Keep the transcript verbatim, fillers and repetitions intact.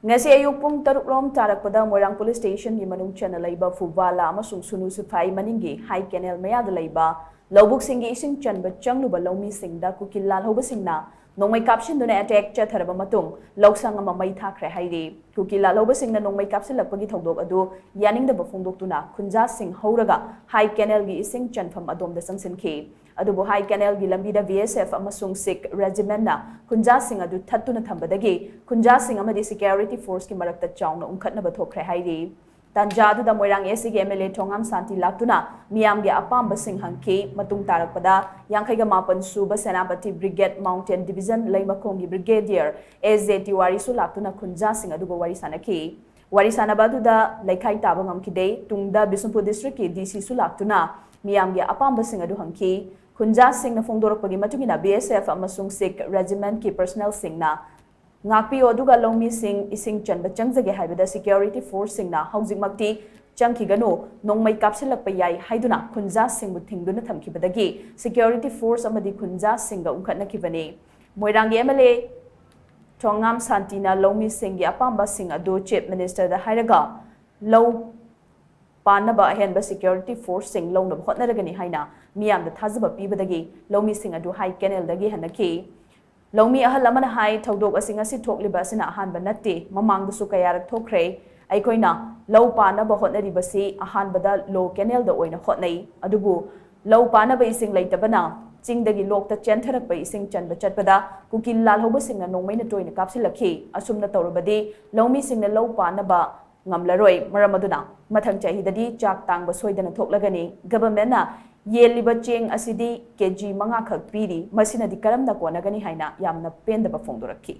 ꯉꯁꯤ ꯑꯌꯨꯛ ꯄꯨꯡ ꯇꯔꯨꯛ ꯔꯣꯝ ꯇꯥꯔꯛꯄꯗ ꯃꯣꯏꯔꯥꯡ ꯄꯨꯂꯤꯁ ꯁ꯭ꯇꯦꯁꯟꯒꯤ ꯃꯅꯨꯡ ꯆꯟꯅ ꯂꯩꯕ ꯐꯨꯕꯥꯂꯥ ꯑꯃꯁꯨꯡ ꯁꯨꯅꯨ ꯁꯤꯐꯥꯏ ꯃꯅꯤꯡꯒꯤ ꯍꯥꯏ ꯀꯦꯅꯦꯜ ꯃꯌꯥꯗ ꯂꯩꯕ ꯂꯧꯕꯨꯛꯁꯤꯡꯒꯤ ꯏꯁꯤꯡ ꯆꯟꯕ ꯆꯪꯂꯨꯕ ꯂꯧꯃꯤꯁꯤꯡꯗ ꯀꯨꯀꯤ ꯂꯥꯜꯍꯧꯕꯁꯤꯡꯅ ꯅꯣꯡꯃꯩ ꯀꯥꯞꯁꯤꯟꯗꯨꯅ ꯑꯦꯇꯦꯛ ꯆꯠꯊꯔꯕ ꯃꯇꯨꯡ ꯂꯧꯁꯪ ꯑꯃ ꯃꯩ ꯊꯥꯈ꯭ꯔꯦ ꯍꯥꯏꯔꯤ꯫ ꯀꯨꯀꯤ ꯂꯥꯜꯍꯧꯕꯁꯤꯡꯅ ꯅꯣꯡꯃꯩ ꯀꯥꯞꯁꯤꯜꯂꯛꯄꯒꯤ ꯊꯧꯗꯣꯛ ꯑꯗꯨ ꯌꯥꯅꯤꯡꯗꯕ ꯐꯣꯡꯗꯣꯛꯇꯨꯅ ꯈꯨꯟꯖꯥꯁꯤꯡ ꯍꯧꯔꯒ ꯍꯥꯏ ꯀꯦꯅꯦꯜꯒꯤ ꯏꯁꯤꯡ ꯆꯟꯐꯝ ꯑꯗꯣꯝꯗ ꯆꯪꯁꯤꯟꯈꯤ꯫ ꯑꯗꯨꯕꯨ ꯍꯥꯏ ꯀꯦꯅꯦꯜꯒꯤ ꯂꯝꯕꯤꯗ ꯕꯤ ꯑꯦꯁ ꯑꯦꯐ ꯑꯃꯁꯨꯡ ꯁꯤꯈ ꯔꯦꯖꯤꯃꯦꯟꯅ ꯈꯨꯟꯖꯥꯁꯤꯡ ꯑꯗꯨ ꯊꯠꯇꯨꯅ ꯊꯝꯕꯗꯒꯤ ꯈꯨꯟꯖꯥꯁꯤꯡ ꯑꯃꯗꯤ ꯁꯦꯀ꯭ꯌꯨꯔꯤꯇꯤ ꯐꯣꯔꯁꯀꯤ ꯃꯔꯛꯇ ꯆꯥꯎꯅ ꯎꯪꯈꯠꯅꯕ ꯊꯣꯛꯈ꯭ꯔꯦ ꯍꯥꯏꯔꯤ꯫ ꯇꯥꯟꯖꯥ ꯑꯗꯨꯗ ꯃꯣꯏꯔꯥꯡ ꯑꯦꯁ ꯁꯤꯒꯤ ꯑꯦꯝ ꯑꯦꯜ ꯑꯦ ꯊꯣꯉꯥꯝ ꯁꯥꯟꯇꯤ ꯂꯥꯛꯇꯨꯅ ꯃꯤꯌꯥꯝꯒꯤ ꯑꯄꯥꯝꯕꯁꯤꯡ ꯍꯪꯈꯤ꯫ ꯃꯇꯨꯡ ꯇꯥꯔꯛꯄꯗ ꯌꯥꯡꯈꯩꯒ ꯃꯥꯄꯟ ꯁꯨꯕ ꯁꯦꯅꯥꯄꯇꯤ ꯕ꯭ꯔꯤꯒꯦꯗ ꯃꯥꯎꯟꯇꯦꯟ ꯗꯤꯕꯤꯖꯟ ꯂꯩꯃꯈꯣꯡꯒꯤ ꯕ꯭ꯔꯤꯒꯦꯗꯤꯌꯔ ꯑꯦ ꯖꯦ ꯇꯤꯋꯥꯔꯤꯁꯨ ꯂꯥꯛꯇꯨꯅ ꯈꯨꯟꯖꯥꯁꯤꯡ ꯑꯗꯨꯒ ꯋꯥꯔꯤ ꯁꯥꯅꯈꯤ꯫ ꯋꯥꯔꯤ ꯁꯥꯅꯕ ꯑꯗꯨꯗ ꯂꯩꯈꯥꯏ ꯇꯥꯕ ꯉꯝꯈꯤꯗꯦ꯫ ꯇꯨꯡꯗ ꯕꯤꯁꯅꯨꯄꯨꯔ ꯗꯤꯁꯇ꯭ꯔꯤꯛꯀꯤ ꯗꯤ ꯁꯤꯁꯨ ꯂꯥꯛꯇꯨꯅ ꯃꯤꯌꯥꯝꯒꯤ ꯑꯄꯥꯝꯕꯁꯤꯡ ꯑꯗꯨ ꯍꯪꯈꯤ꯫ ꯈꯨꯟꯖꯥꯁꯤꯡꯅ ꯐꯣꯡꯗꯣꯔꯛꯄꯒꯤ ꯃꯇꯨꯡ ꯏꯟꯅ ꯕꯤ ꯑꯦꯁ ꯑꯦꯐ ꯑꯃꯁꯨꯡ ꯁꯤꯈ ꯔꯦꯖꯤꯃꯦꯟꯠꯀꯤ ꯄꯔꯁꯅꯦꯜꯁꯤꯡꯅ ꯉꯥꯛꯄꯤꯌꯨ, ꯑꯗꯨꯒ ꯂꯧꯃꯤꯁꯤꯡ ꯏꯁꯤꯡ ꯆꯟꯕ ꯆꯪꯖꯒꯦ ꯍꯥꯏꯕꯗ ꯁꯦꯀ꯭ꯌꯨꯔꯤꯇꯤ ꯐꯣꯔꯁꯁꯤꯡꯅ ꯍꯧꯖꯤꯛꯃꯛꯇꯤ ꯆꯪꯈꯤꯒꯅꯨ, ꯅꯣꯡꯃꯩ ꯀꯥꯞꯁꯤꯜꯂꯛꯄ ꯌꯥꯏ ꯍꯥꯏꯗꯨꯅ ꯈꯨꯟꯖꯥꯁꯤꯡꯕꯨ ꯊꯤꯡꯗꯨꯅ ꯊꯝꯈꯤꯕꯗꯒꯤ ꯁꯦꯀ꯭ꯌꯨꯔꯤꯇꯤ ꯐꯣꯔꯁ ꯑꯃꯗꯤ ꯈꯨꯟꯖꯥꯁꯤꯡꯒ ꯎꯪꯈꯠꯅꯈꯤꯕꯅꯤ꯫ ꯃꯣꯏꯔꯥꯡꯒꯤ ꯑꯦꯝ ꯑꯦꯜ ꯑꯦ ꯊꯣꯉꯥꯝ ꯁꯥꯟꯇꯤꯅ ꯂꯧꯃꯤꯁꯤꯡꯒꯤ ꯑꯄꯥꯝꯕꯁꯤꯡ ꯑꯗꯨ ꯆꯤꯐ ꯃꯤꯅꯤꯁꯇꯔꯗ ꯍꯥꯏꯔꯒ ꯂꯧ ꯄꯥꯟꯅꯕ ꯑꯍꯦꯟꯕ ꯁꯦꯀ꯭ꯌꯨꯔꯤꯇꯤ ꯐꯣꯔꯁꯁꯤꯡ ꯂꯧꯅꯕ ꯍꯣꯠꯅꯔꯒꯅꯤ ꯍꯥꯏꯅ ꯃꯤꯌꯥꯝꯗ ꯊꯥꯖꯕ ꯄꯤꯕꯗꯒꯤ ꯂꯧꯃꯤꯁꯤꯡ ꯑꯗꯨ ꯍꯥꯏ ꯀꯦꯅꯦꯜꯗꯒꯤ ꯍꯟꯅꯈꯤ꯫ ꯂꯧꯃꯤ ꯑꯍꯜ ꯑꯃꯅ ꯍꯥꯏ, ꯊꯧꯗꯣꯛ ꯑꯁꯤ ꯉꯁꯤ ꯊꯣꯛꯂꯤꯕ ꯑꯁꯤꯅ ꯑꯍꯥꯟꯕ ꯅꯠꯇꯦ, ꯃꯃꯥꯡꯗꯁꯨ ꯀꯌꯥꯔꯛ ꯊꯣꯛꯈ꯭ꯔꯦ꯫ ꯑꯩꯈꯣꯏꯅ ꯂꯧ ꯄꯥꯟꯅꯕ ꯍꯣꯠꯅꯔꯤꯕꯁꯤ ꯑꯍꯥꯟꯕꯗ ꯂꯣ ꯀꯦꯅꯦꯜꯗ ꯑꯣꯏꯅ ꯍꯣꯠꯅꯩ, ꯑꯗꯨꯕꯨ ꯂꯧ ꯄꯥꯟꯅꯕ ꯏꯁꯤꯡ ꯂꯩꯇꯕꯅ ꯆꯤꯡꯗꯒꯤ ꯂꯣꯛꯇ ꯆꯦꯟꯊꯔꯛꯄ ꯏꯁꯤꯡ ꯆꯟꯕ ꯆꯠꯄꯗ ꯀꯨꯀꯤ ꯂꯥꯜꯍꯧꯕꯁꯤꯡꯅ ꯅꯣꯡꯃꯩꯅ ꯇꯣꯏꯅ ꯀꯥꯞꯁꯤꯜꯂꯛꯈꯤ꯫ ꯑꯁꯨꯝꯅ ꯇꯧꯔꯕꯗꯤ ꯂꯧꯃꯤꯁꯤꯡꯅ ꯂꯧ ꯄꯥꯟꯅꯕ ꯉꯝꯂꯔꯣꯏ꯫ ꯃꯔꯝ ꯑꯗꯨꯅ ꯃꯊꯪ ꯆꯍꯤꯗꯗꯤ ꯆꯥꯛ ꯇꯥꯡꯕ ꯁꯣꯏꯗꯅ ꯊꯣꯛꯂꯒꯅꯤ꯫ ꯒꯚꯔꯟꯃꯦꯟꯠꯅ ꯌꯦꯜꯂꯤꯕ ꯆꯦꯡ ꯑꯁꯤꯗꯤ ꯀꯦ ꯖꯤ ꯃꯉꯥ ꯈꯛ ꯄꯤꯔꯤ, ꯃꯁꯤꯅꯗꯤ ꯀꯔꯝꯅ ꯀꯣꯟꯅꯒꯅꯤ ꯍꯥꯏꯅ ꯌꯥꯝꯅ ꯄꯦꯟꯗꯕ ꯐꯣꯡꯗꯣꯔꯛꯈꯤ꯫